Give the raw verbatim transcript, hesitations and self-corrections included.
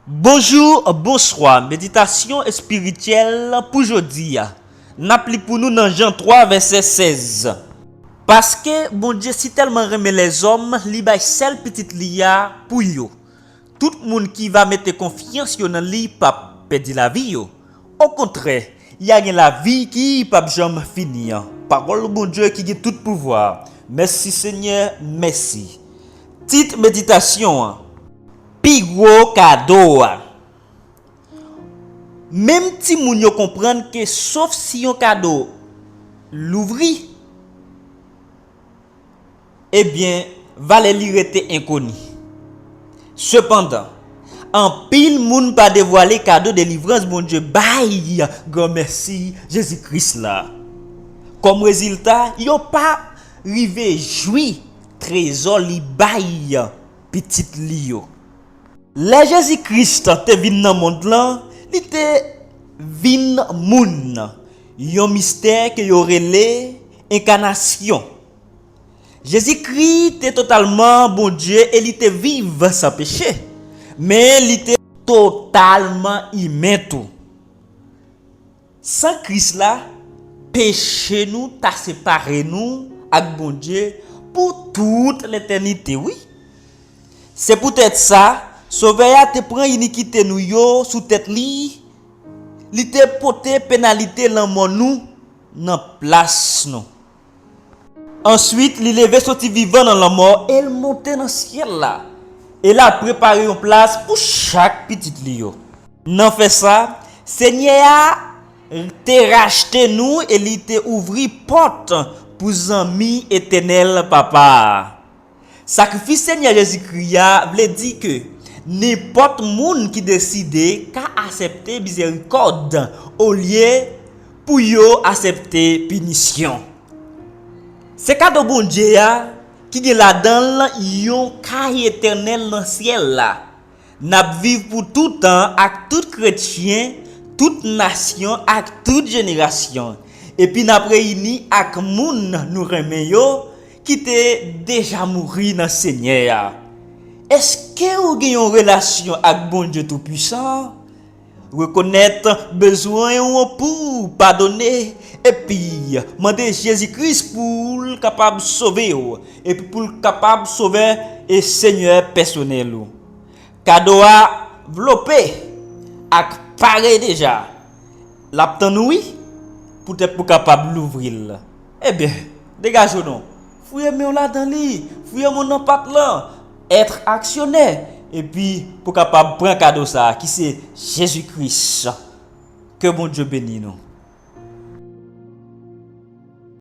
Bonjou, bonswa. Meditasyon espirityèl pou jodi a. N ap li pou nou nan Jan twa, vèsè sèz. Paske Bondye si tèlman renmen lèzòm, li bay sèl Pitit li a pou yo. Tout moun ki va mete konfyans yo nan li p ap pèdi lavi yo. Okontrè, y a gen lavi ki p ap janm fini an. Pawòl Bondye ki gen tout pouvwa. Mèsi Senyè, mèsi. Tit meditasyon an: Pi gwo kado a. Menm timoun yo konprann ke sof si yon kado louvri, ebyen, valè li rete enkoni. Sepandan, anpil moun pa devwale kado delivrans Bondye bay, granmèsi Jezi Kris la. Kòm rezilta, yo pa rive jwi trezò li bay pitit li yo. Lè Jezi Kris te vin nan mond lan, li te vin moun, yon mistè ke yo rele enkanasyon. Jezikri te totalman Bondye e li te viv san peche, men li te totalman imen tou. San Kris la, peche nou ta separe nou ak Bondye pou tout letènite, wi. Se poutèt sa, Sovè a te pran inikite nou yo sou tèt li, li te pote penalite lanmò nou nan plas nou. Answit, li leve soti vivan nan lanmò e l monte nan syèl la. E l ap prepare yon plas pou chak pitit li yo. Nan fè sa, Senyè a te rachte nou e li te ouvri pòt pou zanmi etènèl Papa a. Sakrifis Senyè Jezikri a vle di ke nenpòt moun ki deside ka aksepte mizerikòd olye pou yo aksepte pinisyon. Se kado Bondye a ki gen ladan l yon kay etènèl nan syèl la. N ap viv pou toutan ak tout kretyen, tout nasyon ak tout jenerasyon. Epi n ap reyini ak moun nou renmen yo ki te deja mouri nan Senyè a. Èske w gen yon relasyon ak Bondye Toupisan? Rekonèt bezwen w pou w padone, epi mande Jezi Kris pou l kapab sove w, epi pou l kapab sove e Senyè pèsonèl ou. Kado a vlope ak pare deja. L ap tann ou, wi, poutèt pou w kapab louvri l. Ebyen, degaje w non. Fouye men w ladan li. Fouye men w nan pat lan. Èt aksyonè. Epi, pou w kapab pran kado sa a, ki se Jezi Kris. Ke Bondye beni nou.